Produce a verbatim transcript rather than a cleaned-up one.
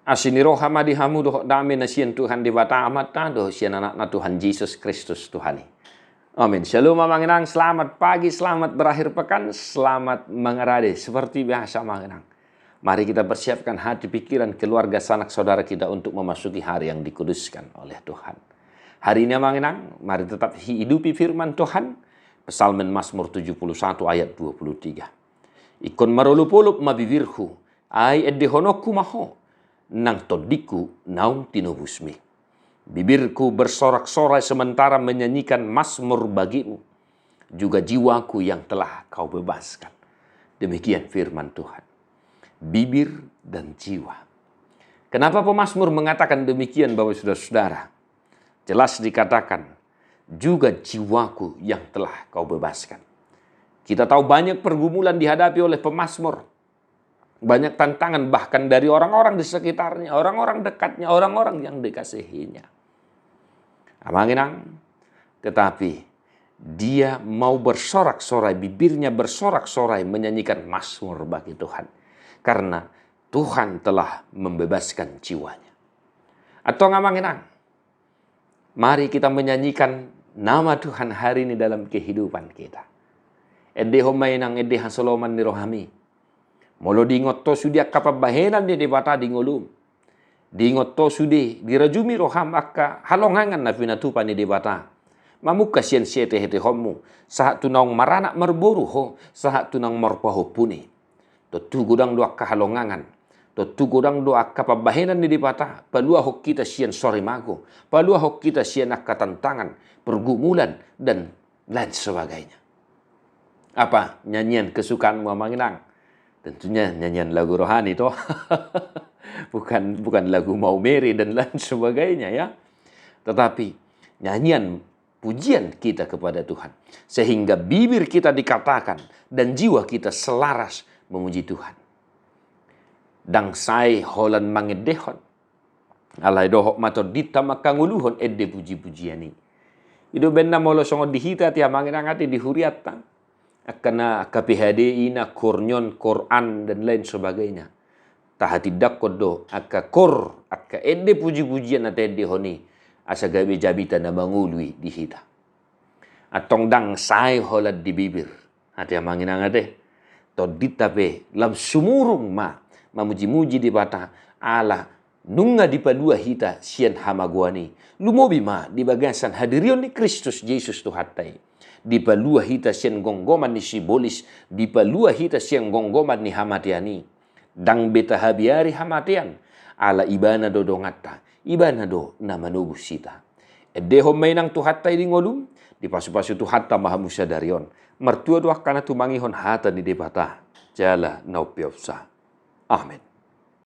Asi ni roha ma di hamu dohot dame na sian Tuhan Debata Amanta dohot sian Anakna Tuhan Jesus Kristus Tuhan i. Amin. Shalom amang inang, selamat pagi, selamat berakhir pekan, selamat mengarade. Seperti biasa amang inang, mari kita persiapkan hati, pikiran, keluarga, sanak saudara kita untuk memasuki hari yang dikuduskan oleh Tuhan. Hari ini amang inang, mari tetap hidupi firman Tuhan. Psalmen Mazmur tujuh puluh satu ayat dua puluh tiga. Ingkon marolopolop ma bibirhu, ai endehononku ma ho, nang tondingku naung tinobusmi. Bibirku bersorak-sorai sementara menyanyikan mazmur bagimu, juga jiwaku yang telah kau bebaskan. Demikian firman Tuhan. Bibir dan jiwa. Kenapa pemazmur mengatakan demikian, Bapak Saudara-saudara? Jelas dikatakan, juga jiwaku yang telah kau bebaskan. Kita tahu banyak pergumulan dihadapi oleh pemazmur. Banyak tantangan bahkan dari orang-orang di sekitarnya, orang-orang dekatnya, orang-orang yang dikasihinya. Amang inang, tetapi dia mau bersorak-sorai, bibirnya bersorak-sorai menyanyikan mazmur bagi Tuhan. Karena Tuhan telah membebaskan jiwanya. Antong amang inang, mari kita menyanyikan nama Tuhan hari ini dalam kehidupan kita. Endehon ma inang, ende hasoloman ni rohami. Molo diingot ho sude angka pambahenan ni Debata di ngolum. Diingot ho sude, dirajumi roham angka halongangan na pinatupa ni Debata. Mamungka sian sietehetehonmu, sahat tu naung maranak marboru ho, sahat tu naung marpahompuni. Tontu godang do angka halongangan. Tontu godang do angka pambahenan ni Debata, paluahon hita sian sorimago, paluahon hita sian angka tantangan, pergumulan, dan lain sebagainya. Apa nyanyian kesukaanmu amang inang? Tentunya nyanyian lagu rohani toh. Bukan, bukan lagu Maumere dan lain sebagainya ya. Tetapi nyanyian pujian kita kepada Tuhan. Sehingga bibir kita dikatakan dan jiwa kita selaras memuji Tuhan. Ndang sae holan mangendehon. Alai dohot ma tondinta mangkangoluhon ende puji-pujian i. I do umbahen na molo songon di hita ate amang inang ate di hurianta. Angka na angka P H D I na koor nyon, koor an dan lain sebagainya. Tahatindangkon do angka koor, angka ende puji-pujian na taendehon i. Asa gabe jamita na mangolu i di hita. Antong ndang sae holan di bibir. Ate amang inang ate. Tondinta pe lam sumurung ma mamuji-muji Debata ala nunga dipalua hita sian hamagoan i. Lumobi ma di bagasan hadirion ni Kristus Jesus Tuhanta i. Dipalua hita sian gomgoman ni sibolis, dipalua hita sian gomgoman ni hamatean i. Ndang be tahabiari hamatean, ala Ibana do donganta, Ibana do na manobus hita. Endehon ma inang Tuhanta i di ngolum, dipasupasu Tuhanta ma hamu sadari on. Martua do angka na tumangihon hata ni Debata, jala na umpeopsa. Amen.